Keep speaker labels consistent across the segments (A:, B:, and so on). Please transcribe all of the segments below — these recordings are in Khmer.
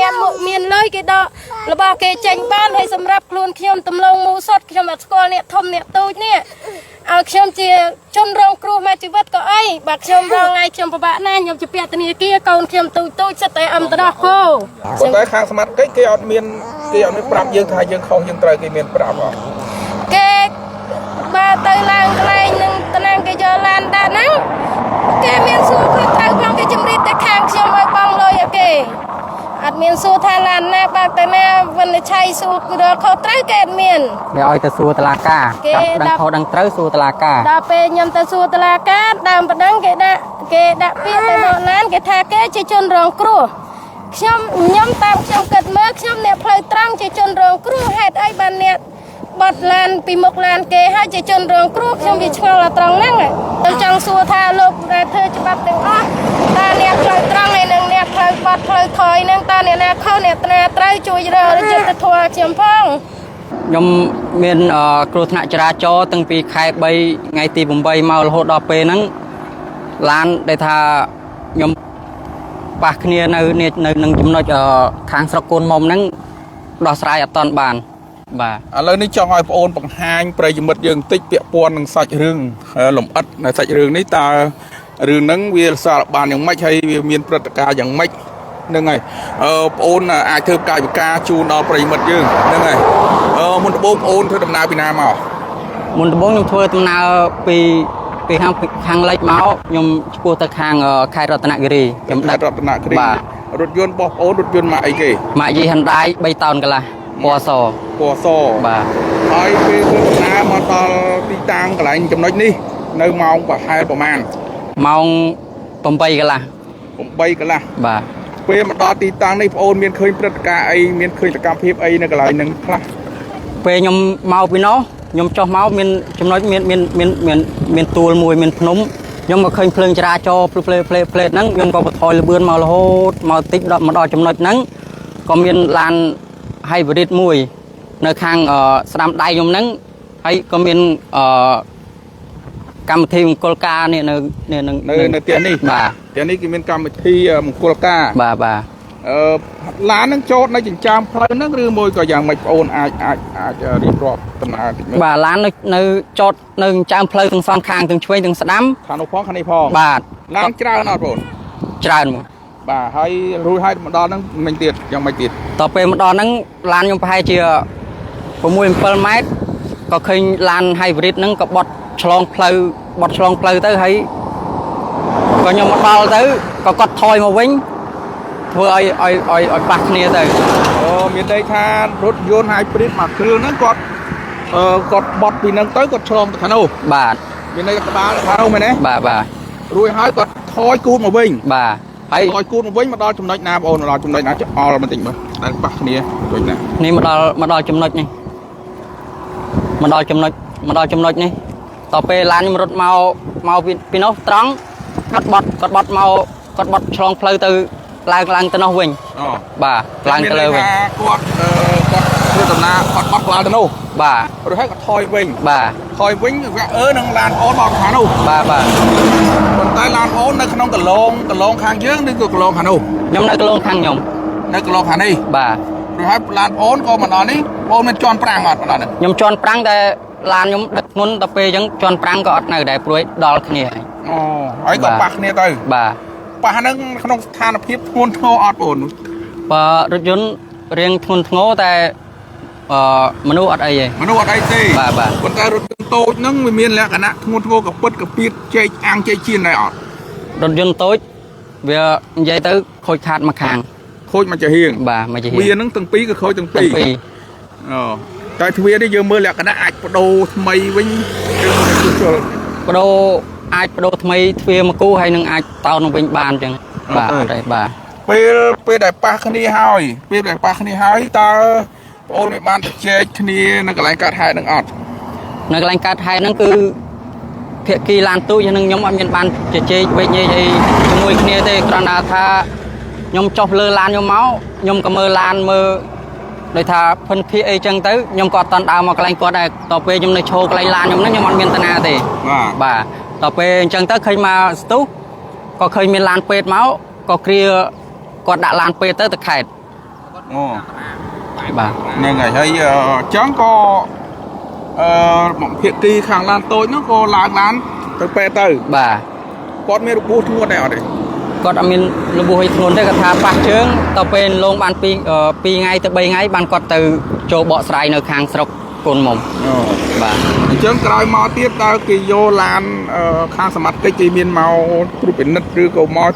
A: អ្នកមុខមានលុយគេដករបស់គេចេញបានហើយសម្រាប់ខ្លួនខ្ញុំតំឡងមូសុតខ្ញុំអត់ស្គាល់អ្នកធំអ្នកតូចនេះឲ្យខ្ញុំជាជនរងគ្រោះមួយជីវិតក៏អីបើខ្ញុំរងថ្ងៃខ្ញុំពិបាកណាស់ខ្ញុំជាពាក់ធនាគារកូនខ្ញុំទូចទូចសិតតែអឹមទៅដល់គោ
B: ប៉ុន្តែខាងសមត្ថកិច្ចគេអត់មានគេអត់មានប្រាប់យើងថាយើងខុសយើងត្រូវគេមានប្រាប់អត់
A: គេបើទៅឡើងកន្លែងនឹងតំណាងគេយកឡានដាក់ហ្នឹងគេមានសួរខុសត្រូវផងគេជំរាបតែខាងខ្ញុំឲ្យបងលុយឲ្យគេអត់មានសួរថាឡានណាបើកទៅណាវិនិច្ឆ័យសួររកខុសត្រូវគេអត់មាន
C: គេឲ្យទៅសួរតឡាការ
A: គេ
C: ចង់ដឹងខុសដឹងត្រូវសួរតឡាការ
A: ដល់ពេលខ្ញុំទៅសួរតឡាការដើមប្តឹងគេដាក់គេដាក់ពាក្យទៅមកឡានគេថាគេជាជនរងគ្រោះខ្ញុំខ្ញុំតាមខ្ញុំគិតមើលខ្ញុំអ្នកផ្លូវត្រង់ជាជនរងគ្រោះហេតុអីបានអ្នកបត់ឡានពីមុខឡានគេហើយជាជនរងគ្រោះខ្ញុំវាឆ្ងល់ដល់ត្រង់ហ្នឹងខ្ញុំចង់សួរថាលោកដែលធ្វើច្បាប់ទាំងអស់តើអ្នកផ្លូវត្រង់ហើយនិងអ្នកផ្លូវបត់ផ្លូវថយហ្នឹងតើអ្នកណាខុសអ្នកណាត្រូវជួយរកយុត្តិធម៌ឲ្យខ្ញុំផង
C: ខ្ញុំមានគ្រោះថ្នាក់ចរាចរណ៍តាំងពីខែ3ថ្ងៃទី8មករហូតដល់ពេលហ្នឹងឡានដែលថាខ្ញុំប៉ះគ្នានៅនេះនៅនឹងចំណុចខាងស្រុកកូនមុំហ្នឹងដោះស្រាយអត់តាន់បានបាទ
B: ឥឡូវនេះចង់ឲ្យបងអូនបង្ហាញប្រិយមិត្តយើងបន្តិចពាក់ព័ន្ធនឹងសាច់រឿងលំអិតនៅសាច់រឿងនេះតើរឿងហ្នឹងវាសារបានយ៉ាងម៉េចហើយវាមានព្រឹត្តិការណ៍យ៉ាងម៉េចហ្នឹងហើយអឺបងអូនអាចធ្វើកាយវិការជូនដល់ប្រិយមិត្តយើងហ្នឹងហើយអឺមុនដំបូងបងអូនធ្វើដំណើរពីណាមក
C: មុនដំបូងខ្ញុំធ្វើដំណើរពីពីខាងខាងលិចមកខ្ញុំឆ្ពោះទៅខាងខេត្តរតនគិរីខ្ញុំ
B: ខេ
C: ដឹក
B: ត្តរតនគិរី
C: បាទ
B: រថយន្តរបស់បងអូនរថយន្តមកអីគេ
C: ម៉ាកយីហិនដាយ3តោនកន្លះពណ៌ស
B: ពណ៌ស
C: បាទ
B: ហើយពេលធ្វើដំណើរមកដល់ទីតាំងកន្លែងចំណុចនេះនៅម៉ោងប្រហែលប្រហែល
C: ម៉ោង8កន្លះ
B: 8កន្លះ
C: បាទ
B: ពេលមកដល់ទីតាំងនេះបងអូនមានឃើញព្រឹត្តិការណ៍អីមានឃើញសកម្មភាពអីនៅកន្លែងហ្នឹងខ្លះ
C: ពេលខ្ញុំមកពីនោះខ្ញុំចុះមកមានចំណុចមានមានមានមានមានទួលមួយមានភ្នំខ្ញុំក៏ឃើញភ្លើងចរាចរណ៍ភ្លឺភ្លេភ្លេភ្លេហ្នឹងខ្ញុំក៏បន្ថយល្បឿនមករហូតមកតិចដល់មកដល់ចំណុចហ្នឹងក៏មានឡាន hybrid មួយ នៅខាងស្ដាំដៃខ្ញុំហ្នឹងហើយក៏មានអឺកម្មវិធីមង្គលការនេះនៅនេះនឹង
B: នៅនៅផ្ទះនេះ
C: បាទ
B: ផ្ទះនេះគេមានកម្មវិធីមង្គលការ
C: បាទបាទ
B: អឺឡានហ្នឹងចតនៅចិញ្ចើមផ្លូវហ្នឹងឬមួយក៏យ៉ាងម៉េចបងអូនអាចអាចអាចរៀបរាប់ដំណើរតិចមើល
C: បាទឡាននៅនៅចតនៅចិញ្ចើមផ្លូវទាំងសងខាងទាំងឆ្វេងទាំងស្ដាំ
B: ខាងនោះផងខាងនេះផង
C: បាទ
B: ឡានច្រើនអត់បងអូន
C: ច្រើនមក
B: បាទហើយរួចហើយមកដល់ហ្នឹងមិនទៀតយ៉ាងម៉េចទៀត
C: តទៅពេលមកដល់ហ្នឹងឡានខ្ញុំប្រហែលជា6 7ម៉ែត្រក៏ឃើញឡាន hybrid ហ្នឹងក៏បត់ឆ្លងផ្លូវបត់ឆ្លងផ្លូវទៅហើយក៏ខ្ញុំមកដល់ទៅក៏គាត់ថយមកវិញធ្វើឲ្យឲ្យឲ្យឲ្យប៉ះគ្នាទៅ
B: អូមានន័យថារថយន្ត hybrid មួយគ្រឿងហ្នឹងគាត់អឺគាត់បត់ពីហ្នឹងទៅគាត់ឆ្លងទៅខាងនោះ
C: បាទ
B: មានន័យថាក្បាលខាងនោះមែនទេ
C: បាទបាទ
B: រួចហើយគាត់ថយគូតមកវិញ
C: បាទហើយ
B: ថយគូតមកវិញមកដល់ចំណុចណាបងអូនមកដល់ចំណុចណាចអល់បន្តិចមើលដែលប៉ះគ្នាចំណុចណា
C: នេះមកដល់មកដល់ចំណុចនេះមកដល់ចំណុចមកដល់ចំណុចនេះតទៅពេលឡានខ្ញុំរត់មកមកពីពីនោះត្រង់គាត់បត់គាត់បត់មកគាត់បត់ឆ្លងផ្លូវទៅឡើងឡើងទៅនោះវិញ
B: អូ
C: បាទឡើងទៅលើវិញ
B: មានន័យថាគាត់អឺគាត់ធ្វើដំណើរគាត់បត់ក្បាលទៅនោះ
C: បាទ
B: រួចហើយគាត់ថយវិញ
C: បាទ
B: ថយវិញវាក់អឺនឹងឡានអូនមកខាងនោះ
C: បាទបាទ
B: ប៉ុន្តែឡានអូននៅក្នុងកន្លងកន្លងខាងយើងឬក៏កន្លងខាងនោះ
C: ខ្ញុំនៅកន្លងខាងខ្ញុំ
B: នៅកន្លងខាងនេះ
C: បាទ
B: រួចហើយឡានអូនក៏មកដល់នេះអូនមានជន់ប្រាំងអត់មកដល់នេះ
C: ខ្ញុំជន់ប្រាំងតែឡានខ្ញុំដឹកធ្ងន់ដល់ពេលអញ្ចឹងជន់ប្រាំងក៏អត់នៅដែរព្រួយដល់គ្នាហើយ
B: អូហើយក៏
C: បាទ
B: ប៉ះគ្នាទៅ
C: បាទ
B: ប៉ះហ្នឹងក្នុងស្ថានភាពធ្ងន់ធ្ងរអត់បងអូន
C: បើរថយន្តរៀងធ្ងន់ធ្ងរតែអឺមនុស្សអត់អីទេ
B: មនុស្សអត់អីទេ
C: បាទបាទ
B: ប៉ុន្តែរថយន្តតូចហ្នឹងវាមានលក្ខណៈធ្ងន់ធ្ងរកពិតកពៀតជែកអាំងជែកជៀនដែរអត់
C: រថយន្តតូចវានិយាយទៅខូចខាតមួយខាង
B: ខូចមកជាហៀង
C: បាទមួយជា
B: ទ្វារហ្នឹងទាំងពីរគឺខូចទាំងពីរ
C: ទាំងពីរ
B: អូតែទ្វារនេះយើងមើលលក្ខណៈអាចបដូរថ្មីវិញឬមួយជួសជុល
C: បដូរអាចបដូរថ្មីទ្វារមកគូហើយនឹងអាចតោនវិញបានអញ្ចឹងបាទ
B: អត់ទេ
C: អត់ទេបាទ
B: ពេលពេលដែលប៉ះគ្នាហើយពេលដែលប៉ះគ្នាហើយតើបងអូនមិនបានទៅជែកគ្នានៅកន្លែងកើតហេតុហ្នឹងអត់
C: នៅកន្លែងកើតហេតុហ្នឹងគឺភាគីឡានទូចហើយនឹងខ្ញុំអត់មានបានជជែកវែកញែកអីជាមួយគ្នាទេគ្រាន់តែថាខ្ញុំចុះលើឡានខ្ញុំមកខ្ញុំក៏មើលឡានមើលដោយថាភិនភាគអីចឹងទៅខ្ញុំក៏អត់តន់ដើរមកកន្លែងគាត់ដែរតទៅពេលខ្ញុំនៅឈរកន្លែងឡានខ្ញុំហ្នឹងខ្ញុំអត់មានតាណាទេ
B: បាទ
C: បាទដល់ពេលអញ្ចឹងទៅឃើញមកស្ទុះក៏ឃើញមានឡានពេទ្យមកក៏គ្រាគាត់ដាក់ឡានពេទ្យទៅទៅខេត្ត
B: អូ
C: បាទ
B: ហ្នឹងហើយហើយអញ្ចឹងក៏អឺភាគីខាងឡានតូចហ្នឹងក៏ឡើងឡានទៅពេទ្យទៅ
C: បាទ
B: គាត់មានរបួសធ្ងន់ដែរអត់ទេ
C: គាត់អត់មានរបួសអីធ្ងន់ទេគាត់ថាប៉ះជើងទៅពេលលងបាន2 2ថ្ងៃទៅ3ថ្ងៃបានគាត់ទៅចូលបកស្រាយនៅខាងស្រុកកូនមុំ
B: អូ
C: បាទ
B: អញ្ចឹងក្រោយមកទៀតតើគេយកឡានខាងសមត្ថកិច្ចគេមានមកត្រួតពិនិត្យឬក៏មក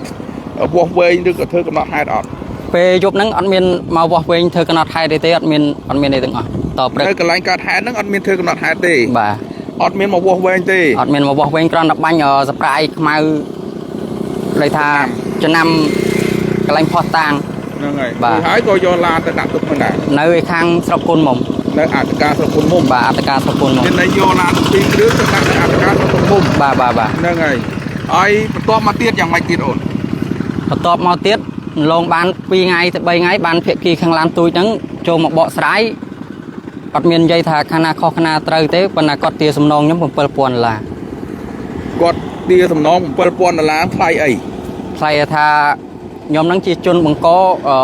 B: វាស់វែងឬក៏ធ្វើកំណត់ហេតុអត់
C: ពេលយប់ហ្នឹងអត់មានមកវាស់វែងធ្វើកំណត់ហេតុអីទេអត់មានអត់មានអីទាំងអស់តព្រឹក
B: នៅកន្លែងកើតហេតុហ្នឹងអត់មានធ្វើកំណត់ហេតុទេ
C: បាទ
B: អត់មានមកវាស់វែងទេ
C: អត់មានមកវាស់វែងគ្រាន់តែបាញ់សប្រាយខ្មៅដូចថាចំណាំកន្លែងផោះតាង
B: ហ្នឹងហើយ
C: បាទ
B: ហើយក៏យកឡានទៅដាក់ទុកមិនដែរ
C: នៅឯខាងស្រុកកូនមុំ
B: នៅអធិការស្រុកពុនមុំ
C: បាទអត្តការស្រុកកូនមុំ
B: មានន័យយកឡានពីរគ្រឿងទៅដាក់នៅអធិការស្រុកពុនមុំ
C: បាទបាទបាទ
B: ហ្នឹងហើយហើយបន្ទាប់មកទៀតយ៉ាងម៉េចទៀតអូន
C: បន្ទាប់មកទៀតលងបាន2ថ្ងៃទៅ3ថ្ងៃបានភាគីខាងឡានទូចហ្នឹងចូលមកបកស្រាយអត់មាននិយាយថាខាងណាខុសខាងណាត្រូវទេប៉ុន្តែគាត់ទាសំណងខ្ញុំ7000ដុល្លារ
B: គាត់ទាសំណង7000ដុល្លារថ្លៃអី
C: ថ្លៃថាខ្ញុំហ្នឹងជាជនបង្កអឺ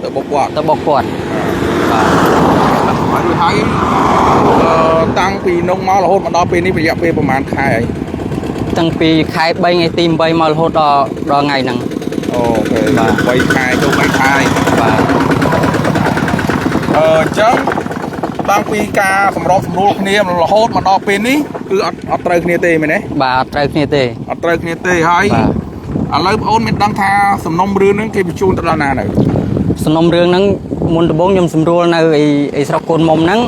B: ទៅបុកគាត់
C: ទៅបុកគាត់បាទ
B: ហើយរួចហើយអឺតាំងពីនោះមករហូតមកដល់ពេលនេះរយៈពេលប្រហែលខែហើយ
C: តាំងពីខែ3ថ្ងៃទី8មករហូតដល់ដល់ថ្ងៃហ្នឹង
B: OK
C: បាទ
B: 3ខែចូល3ខែ
C: បាទ
B: អញ្ចឹងតាំងពីការសម្របសម្រួលគ្នារហូតមកដល់ពេលនេះគឺអត់អត់ត្រូវគ្នាទេមែនទេ
C: បាទអត់ត្រូវគ្នាទេ
B: អត់ត្រូវគ្នាទេហើយ
C: បាទ
B: ឥឡូវបងអូនមានដឹងថាសំណុំរឿងហ្នឹងគេបញ្ជូនទៅដល់ណានៅ
C: សំណុំរឿងហ្នឹងមុនដំបូងខ្ញុំសម្រួលនៅឯឯស្រុកកូនមុំហ្នឹង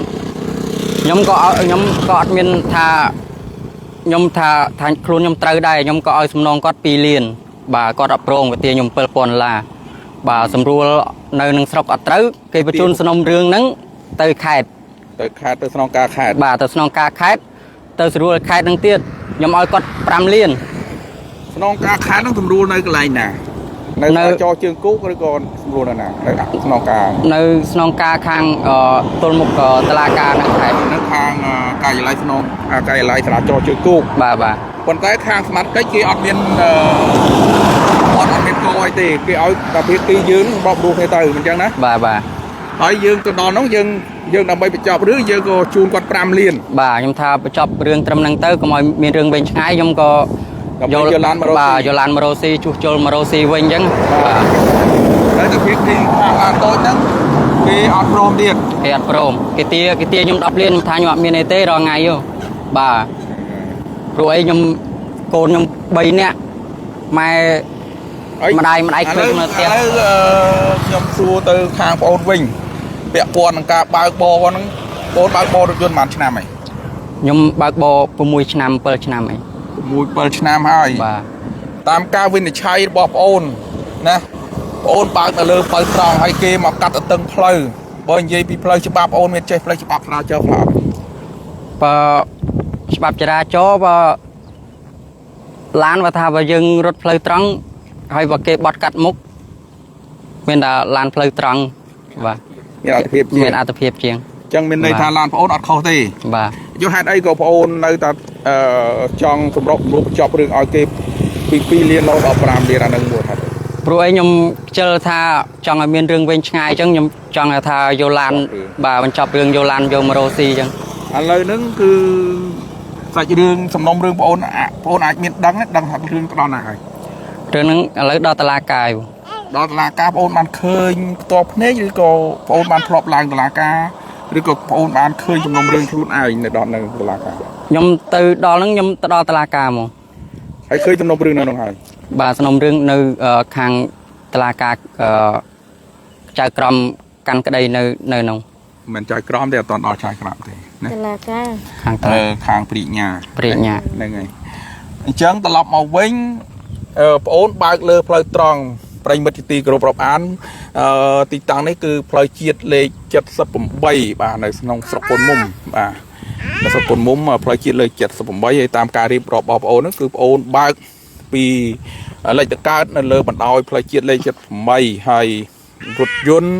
C: ខ្ញុំក៏ឲ្យខ្ញុំក៏អត់មានថាខ្ញុំថាថាខ្លួនខ្ញុំត្រូវដែរខ្ញុំក៏ឲ្យសំណងគាត់2លានបាទគាត់អត់ព្រមវាទាខ្ញុំ7000ដុល្លារបាទសម្រួលនៅនឹងស្រុកអត់ត្រូវគេបញ្ជូនសំណុំរឿងហ្នឹងទៅខេត្ត
B: ទៅខេត្តទៅស្នងការខេត្ត
C: បាទទៅស្នងការខេត្តទៅស្រួលខេត្តហ្នឹងទៀតខ្ញុំឲ្យគាត់5លាន
B: ស្នងការខេត្តហ្នឹងសម្រួលនៅកន្លែងណានៅ
C: នៅ
B: ចរជើងគោកឬក៏សម្រួលនៅណានៅស្នងការ
C: នៅស្នងការខាងទល់មុខតឡាការនៅខេត្ត
B: នៅខាងការិយាល័យស្នងការិយាល័យសាលាចរជើងគោក
C: បាទបាទ
B: ប៉ុន្តែខាងសមត្ថកិច្ចគេអត់មានអត់មានកអីទេគេឲ្យតែភាគីយើងបបរោះគ្នាទៅមិនអញ្ចឹងណា
C: បាទបាទ
B: ហើយយើងទៅដល់នោះយើងយើងដើម្បីបញ្ចប់រឿងយើងក៏ជូនគាត់5លាន
C: បាទខ្ញុំថាបញ្ចប់រឿងត្រឹមហ្នឹងទៅកុំឲ្យមានរឿងវែងឆ្ងាយខ្ញុំក៏
B: ដើម្បីយកឡានមករកស៊ី
C: បាទយកឡានមករកស៊ីជួសជុលមករកស៊ីវិញអញ្ចឹងបាទ
B: ហើយតែភាគីខាងឡានតូចហ្នឹងគេអត់ព្រមទៀត
C: គេអត់ព្រមគេទាគេទាខ្ញុំ10លានខ្ញុំថាខ្ញុំអត់មានអីទេរាល់ថ្ងៃហ៎បាទព្រោះអីខ្ញុំកូនខ្ញុំ3នាក់ម៉ែ
B: ហើយ
C: ម្ដាយម្ដាយ
B: ឥឡូវ
C: ឃើញនៅផ្ទះ
B: ឥឡូវខ្ញុំសួរទៅខាងប្អូនវិញពាក់ព័ន្ធនឹងការបើកបរហ្នឹងប្អូនបើកបររថយន្តប៉ុន្មានឆ្នាំហើយ
C: ខ្ញុំបើកបរ6ឆ្នាំ7ឆ្នាំអី
B: 6 7ឆ្នាំហើយ
C: បាទ
B: តាមការវិនិច្ឆ័យរបស់ប្អូនណាប្អូនបើកទៅលើផ្លូវត្រង់ហើយគេមកកាត់ទៅតឹងផ្លូវបើនិយាយពីផ្លូវច្បាប់ប្អូនមានចេះផ្លូវច្បាប់ស្រាវជ្រាវខ្លះអត់
C: បើច្បាប់ចរាចរណ៍បើឡានបើថាបើយើងរត់ផ្លូវត្រង់ហើយបើគេបត់កាត់មុខមានតែឡានផ្លូវត្រង់បាទ
B: មានអត្ថភាពជាង
C: មានអត្ថភាពជាង
B: អញ្ចឹងមានន័យថាឡានប្អូនអត់ខុសទេ
C: បាទ
B: យកហេតុអីក៏ប្អូននៅតែអឺចង់សម្រុកសម្រួលបញ្ចប់រឿងឲ្យគេពី2លានរហូតដល់5លានអានឹងមួយហេតុអី
C: ព្រោះអីខ្ញុំខ្ជិលថាចង់ឲ្យមានរឿងវែងឆ្ងាយអញ្ចឹងខ្ញុំចង់ឲ្យថាយកឡានបាទបញ្ចប់រឿងយកឡានយកមករកស៊ីអញ្ចឹង
B: ឥឡូវហ្នឹងគឺសាច់រឿងសំណុំរឿងប្អូនអាប្អូនអាចមានដឹងទេដឹងថារឿងទៅដល់ណាហើយ
C: រឿងហ្នឹងឥឡូវដល់តឡាការហើយ
B: ដល់តុលាការប្អូនបានឃើញផ្ទាល់ភ្នែកឬក៏ប្អូនបានធ្លាប់ឡើងតុលាការឬក៏ប្អូនបានឃើញសំណុំរឿងខ្លួនឯងនៅដល់នៅតុលាការ
C: ខ្ញុំទៅដល់ហ្នឹងខ្ញុំទៅដល់តឡាការហ្មង
B: ហើយឃើញសំណុំរឿងនៅនោះហើយ
C: បាទសំណុំរឿងនៅខាងតឡាការអឺចៅក្រមកាន់ក្តីនៅនៅនោះ
B: មិនមែនចៅក្រមទេអត់ទាន់ដល់ចៅក្រមទេណា
A: តឡាការ
C: ខាងតឡា
B: អឺខាងព្រិញ្ញា
C: ព្រាញ្ញា
B: ហ្នឹងហើយអញ្ចឹងត្រឡប់មកវិញអឺប្អូនបើកលើផ្លូវត្រង់ប្រិយមិត្តជាទីគោរពរាប់អានអឺទីតាំងនេះគឺផ្លូវជាតិលេខ78បាទនៅក្នុងស្រុកកូនមុំបាទនៅស្រុកកូនមុំផ្លូវជាតិលេខ78ហើយតាមការរៀបរាប់របស់ប្អូនហ្នឹងគឺប្អូនបើកពីលេខតកើតនៅលើបណ្ដោយផ្លូវជាតិលេខ78ហើយរថយន្ត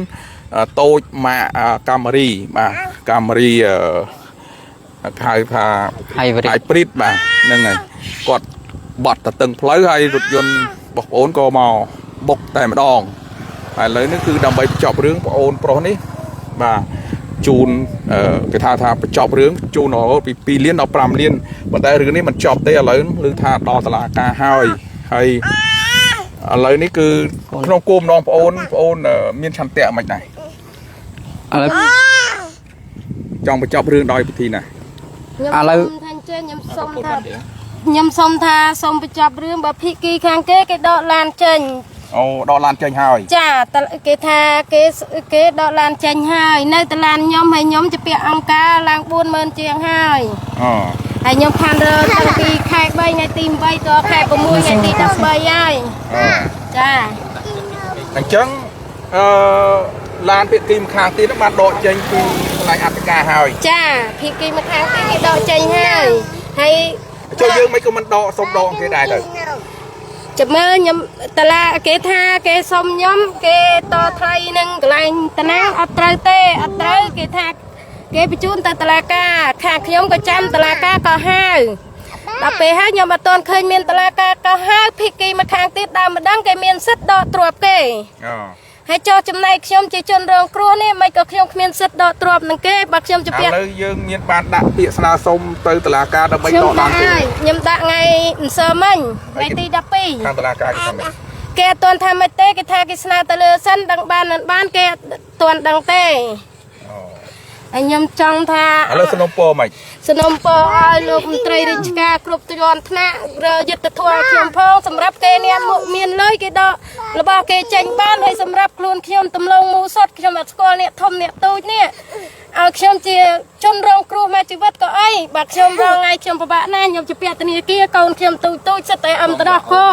B: តូចម៉ាកកាមេរីបាទកាមេរីអឺហៅថា
C: ហើយវរិ
B: ហៃព្រីតបាទហ្នឹងហើយគាត់បត់ទៅតឹងផ្លូវហើយរថយន្តរបស់ប្អូនក៏មកបុកតែម្ដង ហើយឥឡូវនេះគឺដើម្បីបញ្ចប់រឿងប្អូនប្រុសនេះបាទជូនអឺគេថាថាបញ្ចប់រឿងជូនរហូតពី2លានដល់5លានប៉ុន្តែរឿងនេះមិនចប់ទេឥឡូវឮថាដល់តុលាការហើយហើយឥឡូវនេះគឺក្នុងគោលបំណងប្អូនប្អូនមានឆន្ទៈមិនដែរ
C: ឥឡូវ
B: ចង់បញ្ចប់រឿងដោយពិធីណា
A: ខ្ញុំ
C: ឥឡូវ
A: សុំថាអញ្ចឹងខ្ញុំសុំថាខ្ញុំសុំថាសុំបញ្ចប់រឿងបើភិគីខាងគេគេដកឡានចេញ
B: អូដកឡានចេញហើយ
A: ចាតគេថាគេគេដកឡានចេញហើយនៅតឡានខ្ញុំហើយខ្ញុំជាពាក់អង្គការឡើង40000ជាងហើយ
B: អូ
A: ហើយខ្ញុំខានរើតាំងពីខែ3ថ្ងៃទី8ដល់ខែ6ថ្ងៃទី13ហើយ
B: អូ
A: ចា
B: អញ្ចឹងអឺឡានភាគីម្ខាងទៀតហ្នឹងបានដកចេញពីកន្លែងអធិការហើយ
A: ចាភិគីម្ខាងទៀតគេដកចេញហើយហើយ
B: ចុះយើងមិនក៏មិនដកសុំដកគេដែរទៅ
A: ចាំមើលខ្ញុំតឡាគេថាគេសុំខ្ញុំគេតថ្លៃនឹងកន្លែងតាណាអត់ត្រូវទេអត់ត្រូវគេថាគេបញ្ជូនទៅតឡាការខាងខ្ញុំក៏ចាំតឡាការក៏ហៅដល់ពេលហើយខ្ញុំអត់ទាន់ឃើញមានតឡាការក៏ហៅភិគីម្ខាងទៀតដើមម្ដងគេមានសិទ្ធិដកទ្រព្យគេ
B: អូ
A: ហើយចុះចំណែកខ្ញុំជាជនរងគ្រោះនេះមិនក៏ខ្ញុំគ្មានសិទ្ធិដកទ្រព្យនឹងគេបើខ្ញុំជា
B: ឥ
A: ពាក់
B: ឡូវយើងមានបានដាក់ពាក្យស្នើសុំទៅតុលាការដើម្បី
A: ខ្ញុំ
B: ដកឡានគេ
A: ដាក់ហើយខ្ញុំដាក់ថ្ងៃម្សិលមិញថ្ងៃទី
B: ខាងតុលាការគេថាម៉េច
A: 12គេអត់ទាន់ថាម៉េចទេគេថាគេស្នើទៅលើសិនដឹងបានមិនបានគេអត់ទាន់ដឹងទេ
B: អូ
A: ហើយខ្ញុំចង់ថា
B: ឥឡូវសំណូមពរម៉េច
A: សំណូមពរឲ្យលោកមន្ត្រីរាជការគ្រប់ជាន់ថ្នាក់រយុទ្ធធម៌ខ្ញុំផងសម្រាប់គេអ្នកមុខមានលុយគេដករបស់គេចេញបានហើយសម្រាប់ខ្លួនខ្ញុំតំឡងមូសុតខ្ញុំអត់ស្គាល់អ្នកធំអ្នកទូចនេះឲ្យខ្ញុំជាជនរងគ្រោះមួយជីវិតក៏អីបើខ្ញុំរងថ្ងៃខ្ញុំពិបាកណាស់ខ្ញុំជាពាក់ធនាគារកូនខ្ញុំទូចទូចសិតតែអឹមទៅដោះគោ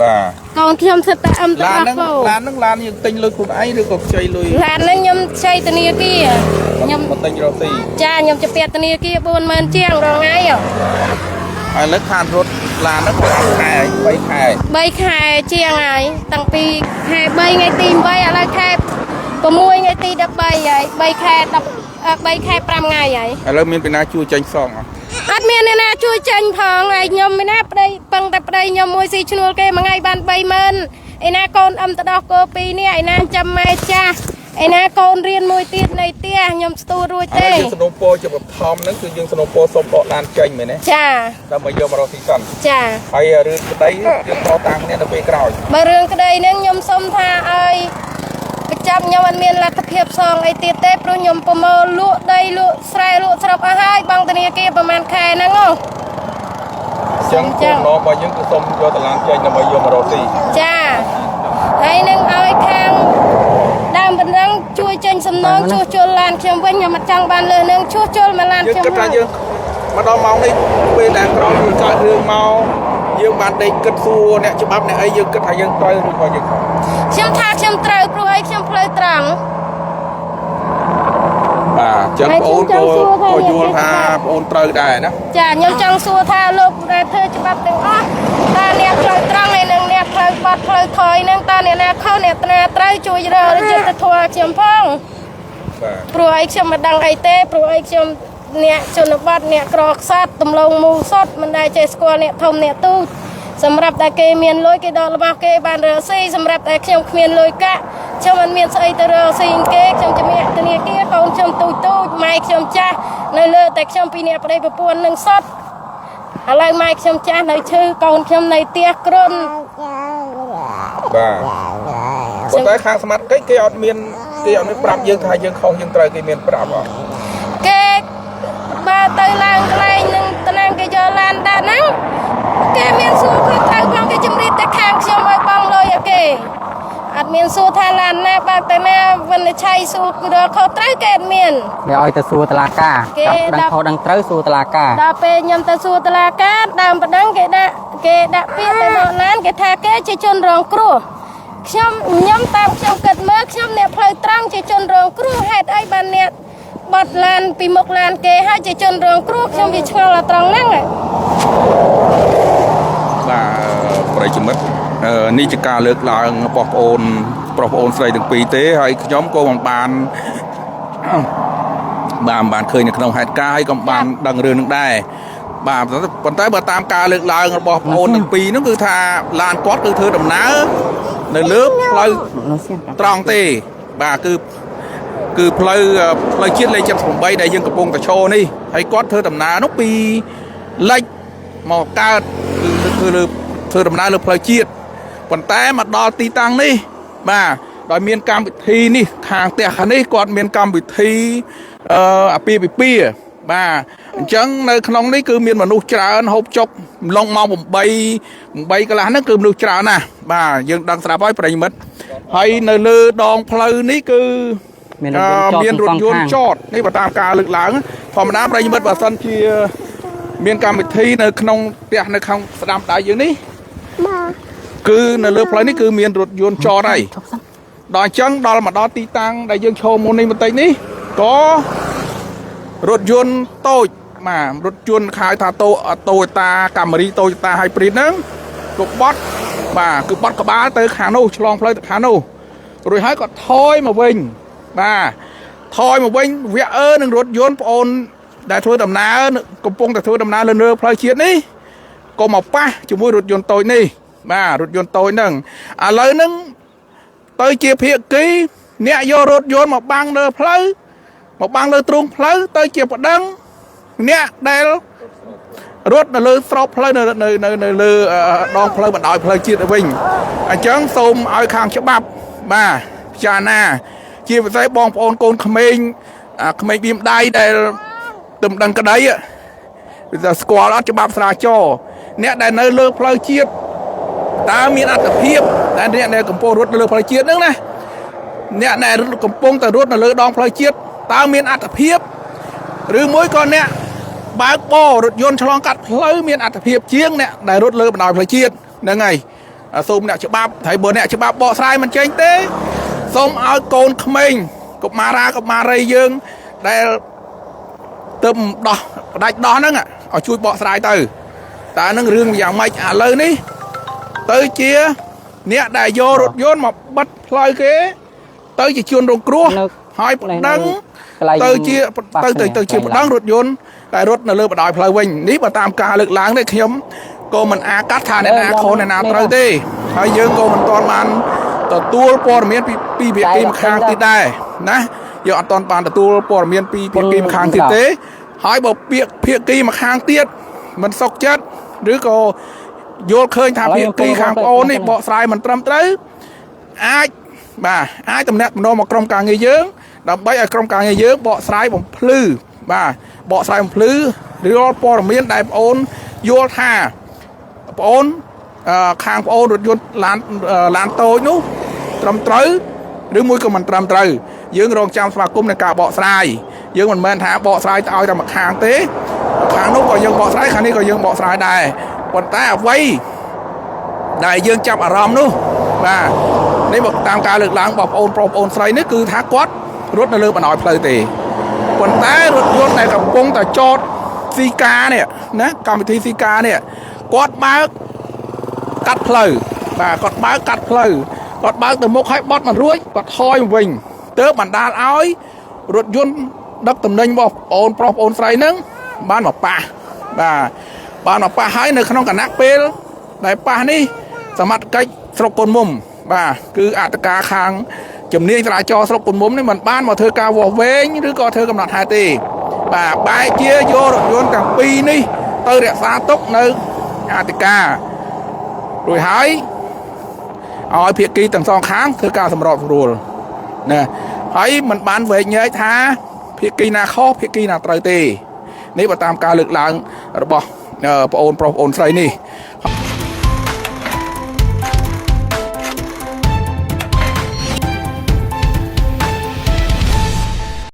B: បាទ
A: កូនខ្ញុំសិតតែអឹមទៅ
B: ឡានហ្នឹង
A: ដោះគោ
B: ឡានហ្នឹងឡានយើងទិញលុយខ្លួនឯងឬក៏ខ្ចីលុយ
A: ឡានហ្នឹងខ្ញុំខ្ចីធនាគារខ្ញុំ
B: មកទិញរកស៊ី
A: ចាខ្ញុំជាពាក់ធនាគារ40000ជាងរងថ្ងៃហ៎
B: ហើយឥឡូវខានរត់ឡានហ្នឹងប្រហែលខែហើយ3ខែ
A: 3ខែជាងហើយតាំងពីខែ3ថ្ងៃទី8ឥឡូវខែ6ថ្ងៃទី13ហើយ3ខែ10 3ខែ5ថ្ងៃហើយ
B: ឥឡូវមានពីណាជួយចេញសងអត់
A: អត់មានអ្នកណាជួយចេញផងហើយខ្ញុំមានណាប្តីពឹងតែប្តីខ្ញុំមួយស៊ីឈ្នួលគេមួយថ្ងៃបាន30000ឯណាកូនអឹមទៅដោះគោពីរនេះឯណាចាំម៉ែចាស់ឯណាកូនរៀនមួយទៀតនៅផ្ទះខ្ញុំស្ទួរួច
B: ឥ
A: ទេ
B: ឡូវយើងសំណូមពរជាបឋមហ្នឹងគឺយើងសំណូមពរសុំដកឡានចេញមែនទេ
A: ចា
B: ដើម្បីយកមករកស៊ីសិន
A: ចា
B: ហើយរឿងក្តីយើងតតាំងគ្នានៅពេលក្រោយ
A: បើរឿងក្តីហ្នឹងខ្ញុំសុំថាឲ្យប្រចាំខ្ញុំអត់មានលទ្ធភាពសងអីទៀតទេព្រោះខ្ញុំប្រមូលលក់ដីលក់ស្រែលក់ស្រុកអស់ហើយបង់ធនាគារប្រហែលខែហ្នឹងហ៎
B: អញ្ចឹងគោលបំណងរបស់យើងគឺសុំយកតឡានចេញដើម្បីយកម្ករកស៊ី
A: ចាហើយនឹងឲ្យខាងដើមបណ្ដឹងជួយចេញសំណងជួសជុលឡានខ្ញុំវិញខ្ញុំអត់ចង់បានលើសនឹងជួសជុលមកឡាន
B: យើង
A: ខ្ញុំ
B: គិតថាយើងមកដល់ម៉ោងនេះពេលដែលក្រោយពីកើតរឿងមកយើងបានដេកគិតសួរអ្នកច្បាប់អ្នកអីយើងគិតថាយើងត្រូវឬក៏យើងខុស
A: ខ្ញុំថាខ្ញុំត្រូវព្រោះអីខ្ញុំផ្លូវត្រង់
B: បាទអញ្ចឹង
A: ហើយ
B: បងអូន
A: ខ្ញុំ
B: ក៏
A: ចង់សួរថា
B: ក៏យល់ថាបងអូនត្រូវដែរណា
A: ចាខ្ញុំចង់សួរថាលោកដែលធ្វើច្បាប់ទាំងអស់តើអ្នកផ្លូវត្រង់ហើយនិងអ្នកផ្លូវបាត់ផ្លូវថយហ្នឹងតើអ្នកណាខុសអ្នកណាត្រូវជួយរកយុត្តិធម៌ឲ្យខ្ញុំផង
B: បាទ
A: ព្រោះអីខ្ញុំមិនដឹងអីទេព្រោះអីខ្ញុំអ្នកជនបទអ្នកក្រខ្សត់តំឡងមូសុតមិនដែលចេះស្គាល់អ្នកធំអ្នកទូចសម្រាប់តែគេមានលុយគេដករបស់គេបានរកស៊ីសម្រាប់តែខ្ញុំគ្មានលុយកាក់ខ្ញុំមិនមានស្អីទៅរកស៊ីគេខ្ញុំជាអ្នកធនាគារកូនខ្ញុំទូចទូចម៉ែខ្ញុំចាស់នៅលើតែខ្ញុំពីរអ្នកប្តីប្រពន្ធនឹងសុតឥឡូវម៉ែខ្ញុំចាស់នៅឈឺកូនខ្ញុំនៅផ្ទះគ្រុន
B: បាទប៉ុន្តែខាងសមត្ថកិច្ចគេអត់មានគេអត់មានប្រាប់យើងថាយើងខុសយើងត្រូវគេមានប្រាប់អត់
A: គេបើទៅឡើងកន្លែងនឹងតំណាងគេយកឡានដាក់ហ្នឹងគេមានសួរខុសត្រូវផងគេជំរាបតែខាងខ្ញុំឲ្យបងលុយឲ្យគេអត់មានសួរថាឡានណាបើកទៅណាវិនិច្ឆ័យសួររកខុសត្រូវគេអត់មាន
C: គេឲ្យទៅសួរតឡាការ
A: គេ
C: ដឹងខុសដឹងត្រូវសួរតឡាការ
A: ដល់ពេលខ្ញុំទៅសួរតឡាការដើមបណ្ដឹងគេដាក់គេដាក់ពាក្យទៅដកឡានគេថាគេជាជនរងគ្រោះខ្ញុំខ្ញុំតាមខ្ញុំគិតមើលខ្ញុំអ្នកផ្លូវត្រង់ជាជនរងគ្រោះហេតុអីបានអ្នកបត់ឡានពីមុខឡានគេហើយជាជនរងគ្រោះខ្ញុំវាឆ្ងល់ដល់ត្រង់ហ្នឹងហ៎
B: បាទប្រិយមិត្តនេះជាការលើកឡើងរបស់ប្អូនប្រុសប្អូនស្រីទាំងពីរទេហើយខ្ញុំក៏មិនបាន បាទមិនបានឃើញនៅក្នុងហេតុការណ៍ហើយក៏មិនបានដឹងរឿងនឹងដែរបាទប៉ុន្តែបើតាមការលើកឡើងរបស់ប្អូនទាំងពីរហ្នឹងគឺថាឡានគាត់គឺធ្វើដំណើរ នៅលើផ្លូវត្រង់ទេបាទគឺគឺផ្លូវផ្លូវជាតិលេខ78ដែលយើងកំពុងតែឈរនេះហើយគាត់ធ្វើដំណើរនោះពីលិចមកកើតគឺធ្វើលើធ្វើដំណើរលើផ្លូវជាតិប៉ុន្តែមកដល់ទីតាំងនេះបាទដោយមានកម្មវិធីនេះខាងផ្ទះខាងនេះគាត់មានកម្មវិធីអាពាហ៍ពិពាហ៍បាទអញ្ចឹងនៅក្នុងនេះគឺមានមនុស្សច្រើនហូបចុកអំឡុងម៉ោង8 8កន្លះហ្នឹងគឺមនុស្សច្រើនណាស់បាទយើងដឹងស្រាប់ហើយប្រិយមិត្តហើយនៅលើដងផ្លូវនេះគឺ
C: មានរថយ
B: មាន
C: ន្ត
B: រថយន្ត
C: ចត
B: ចតនេះបើតាមការលើកឡើងធម្មតាប្រិយមិត្តបើសិនជា មានកម្មវិធីនៅក្នុងផ្ទះនៅខាងស្ដាំដៃយើងនេះគឺនៅលើផ្លូវនេះគឺមានរថយន្តចតហើយដល់អញ្ចឹងដល់មកដល់ទីតាំងដែលយើងឈរមុននេះបន្តិចនេះក៏រថយន្តតូចបាទរថយន្តខៅថាតូតូតាកាមេរីតូតា Hybrid ហ្នឹងក៏បត់បាទគឺបត់ក្បាលទៅខាងនោះឆ្លងផ្លូវទៅខាងនោះរួចហើយក៏ថយមកវិញបាទថយមកវិញវគ្គអឺនឹងរថយន្តប្អូនដែលធ្វើដំណើរកំពុងតែធ្វើដំណើរលើលើផ្លូវជាតិនេះក៏មកប៉ះជាមួយរថយន្តតូចនេះបាទរថយន្តតូចហ្នឹងឥឡូវហ្នឹងទៅជាភាគីអ្នកយករថយន្តមកបាំងលើផ្លូវមកបាំងលើទ្រូងផ្លូវទៅជាប្តឹងអ្នកដែលរត់នៅលើស្របផ្លូវនៅនៅនៅនៅលើដងផ្លូវបណ្ដោយផ្លូវជាតិទៅវិញអញ្ចឹងសូមឲ្យខាងច្បាប់បាទពិចារណា ជាពិសេសបងប្អូនកូនក្មេងអាក្មេងបៀមដៃដែលទំដឹងក្តីវាថាស្គាល់អត់ច្បាប់ស្រាចរណ៍អ្នកដែលនៅលើផ្លូវជាតិតើមានអត្ថភាពដែលអ្នកដែលកំពុងរត់នៅលើផ្លូវជាតិហ្នឹងណាអ្នកដែលកំពុងតែរត់នៅលើដងផ្លូវជាតិតើមានអត្ថភាពឬមួយក៏អ្នកបើកបររថយន្តឆ្លងកាត់ផ្លូវមានអត្ថភាពជាងអ្នកដែលរត់លើបណ្ដោយផ្លូវជាតិហ្នឹងហើយសូមអ្នកច្បាប់ហើយបើអ្នកច្បាប់បកស្រាយមិនចេញទេសូមឲ្យកូនក្មេងកុមារាកុមារីយើងដែលទៅដោះផ្ដាច់ដោះហ្នឹងឲ្យជួយបកស្រាយទៅតើនឹងរឿងយ៉ាងម៉េចឥឡូវនេះទៅជាអ្នកដែលយករថយន្តមកបិទផ្លូវគេទៅជាជនរងគ្រោះ
C: នៅ
B: ហើយប្តឹង
C: កន្លែង
B: ទៅជា
C: ប៉ះ
B: ទៅទៅទៅជា
C: គ្នា
B: ប្តឹងរថយន្តដែលរត់នៅលើបណ្ដោយផ្លូវវិញនេះបើតាមការលើកឡើងនេះខ្ញុំក៏មិនអាកាត់ថាអ្នកណាខុសអ្នកណាត្រូវទេហើយយើងក៏មិនទាន់បានទទួលព័ត៌មានពីពីភាគីម្ខាងទៀតដែរណាយើងអត់ទាន់បានទទួលព័ត៌មានពីភាគីម្ខាងទៀតទេហើយបើពាក្យភាគីម្ខាងទៀតមិនសុខចិត្តឬក៏យល់ឃើញថាភាគីខាងប្អូននេះបកស្រាយមិនត្រឹមត្រូវ អាចបាទអាចតំណាក់តំណងមកក្រុមការងារយើងដើម្បីឲ្យក្រុមការងារយើងបកស្រាយបំភ្លឺបាទបកស្រាយបំភ្លឺរាល់ព័ត៌មានដែលប្អូនយល់ថាប្អូនខាងប្អូនរថយន្តឡានឡានតូចនោះត្រឹមត្រូវឬមួយក៏មិនត្រឹមត្រូវយើងរងចាំស្វាគមន៍នៃការបកស្រាយយើងមិនមែនថាបកស្រាយទៅឲ្យតែម្ខាងទេខាងនោះក៏យើងបកស្រាយខាងនេះក៏យើងបកស្រាយដែរប៉ុន្តែអ្វីដែលយើងចាប់អារម្មណ៍នោះបាទនេះមកតាមការលើកឡើងរបស់ប្អូនប្រុសប្អូនស្រីនេះគឺថាគាត់រត់នៅលើបណ្ដោយផ្លូវទេប៉ុន្តែរថយន្តដែលកំពុងតែចតស៊ីការនេះណាកម្មវិធីស៊ីការនេះគាត់បើកកាត់ផ្លូវបាទគាត់បើកកាត់ផ្លូវគាត់បើកទៅមុខឲ្យបត់មិនរួចគាត់ថយមកវិញទើបបណ្ដាលឲ្យរថយន្តដឹកតំណែងរបស់ប្អូនប្រុសប្អូនស្រីហ្នឹងបានមកប៉ះបាទបានមកប៉ះហើយនៅក្នុងគណៈពេលដែលប៉ះនេះសមត្ថកិច្ចស្រុកកូនមុំបាទគឺអត្តការខាងជំនាញចរាចរណ៍ស្រុកកូនមុំនេះមិនបានមកធ្វើការវាស់វែងឬក៏ធ្វើកំណត់ហេតុទេបាទបែរជាយករថយន្តទាំងពីរនេះទៅរក្សាទុកនៅអធិការរួចហើយឲ្យភាគីទាំងសងខាងធ្វើការសម្របសម្រួលណាហើយមិនបានវែកញែកថាភាគីណាខុសភាគីណាត្រូវទេនេះបើតាមការលើកឡើងរបស់ប្អូនប្រុសប្អូនស្រីនេះ